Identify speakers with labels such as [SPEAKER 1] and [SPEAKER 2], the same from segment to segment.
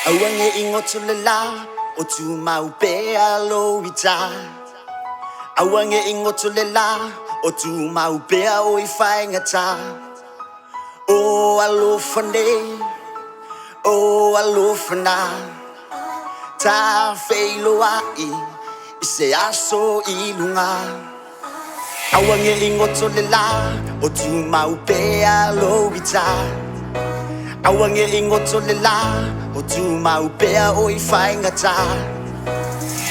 [SPEAKER 1] Aua ne i goto le lā o tumau pea lou ita. Aua ne i goto le lā o tumau pea o i faigata. O alofa nei, o alofa nā, ta feiloai i se aso i luga. Aua ne i goto le lā o tumau pea lou ita. Aua ne i goto le lā o tumau pea o i faigata.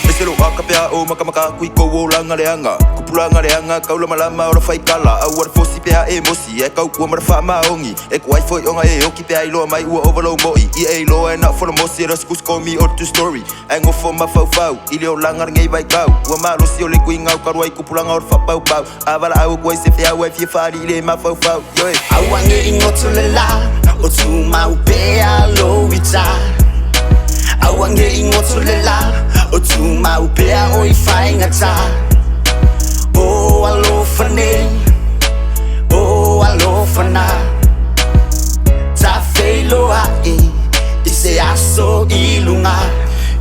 [SPEAKER 2] Ese lo aka pea o makamaka kui kou o langa leanga. Kupulanga leanga kaulamalama o la whaikala. Aua le fosi pea e mosi e kau kua mara whaamaongi. E kuai foi onga e oki pea iloa mai ua overlow moi. I e iloa e na whana mosi e raskus komi o tu story. Ai ngofo mafaufau i le olaga lenei vaitau. Ua malosi o le kuiga o kalu ai kupulaga o le faapaupau. A valaau aku ai se feau ai fia faali i le mafaufau. Ioe.
[SPEAKER 1] Aua ne i goto le lā o tumau pea lou ita. Aua ne i goto le lā o tumau pea o i faigata. O alofa nei, o alofa nā, ta feiloai i se aso i luga.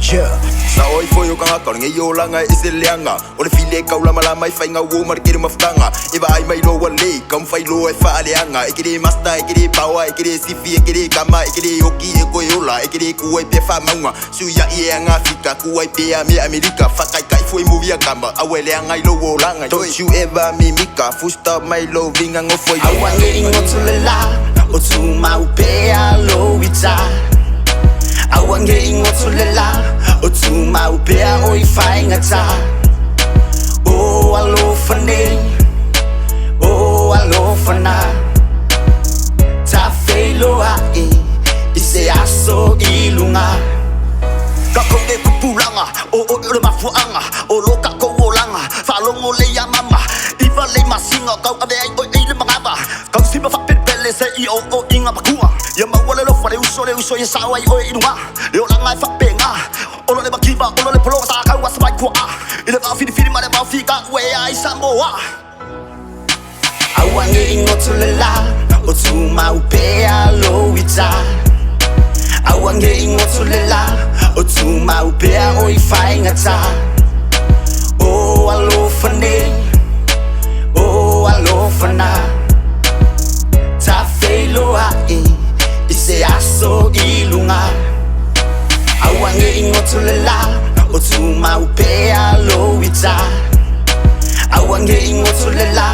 [SPEAKER 2] Yeah. Sa oi foi o kangaka o lenei olaga e ese le leaga. O le file e kaulamalama i faiga uo ma le tele mafutaga. E vaai mai loa ua lelei, taumafai loa e faaleaga. E te le master, e te le power, e te le sifi, e te le kama, e te le oki, e koe ola, e te le tu ai pea faamauga. Suiai e aga Afika, tu ai pea mea Amerika. Faataitai foi movie a kama, aua e leaga i lou olaga. Don't you ever mimika, full stop mai lou viga nofo i
[SPEAKER 1] Aua ne i goto le lā o tumau pea lou ita. Aua ne i goto le lā o tumau pea o i faigata. O alofa nei, o alofa nā, ta feiloai i se aso i luga.
[SPEAKER 3] Kakou le kupulaga o oe o le mafuaaga o lo tatou olaga. Faalogo lelei ia mama 9 lei masina o tauave ai oe i le manava. Tausi ma faapelepele seia oo ina matua. Ia maua le alofa le uso le uso ia sao ai oe i luga. Le olaga e faapena olo le mativa olo le pologa sa tau asa mai tuaa. I le vaafilifili ma le vaafika ua ea ai Samoa.
[SPEAKER 1] Aua ne i goto le lā o tumau pea lou ita. Aua ne i goto le lā o tumau pea o i faigata. O alofa nei, o alofa nā, ta feiloai i se aso i luga. Aua ne i goto le lā o tumau pea lou ita. Aua ne i goto le lā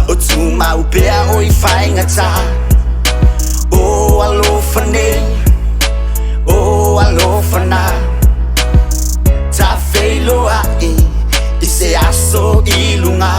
[SPEAKER 1] o tumau pea o i faigata. O alofa nei, o alofa nā, ta feiloai i se aso i luga.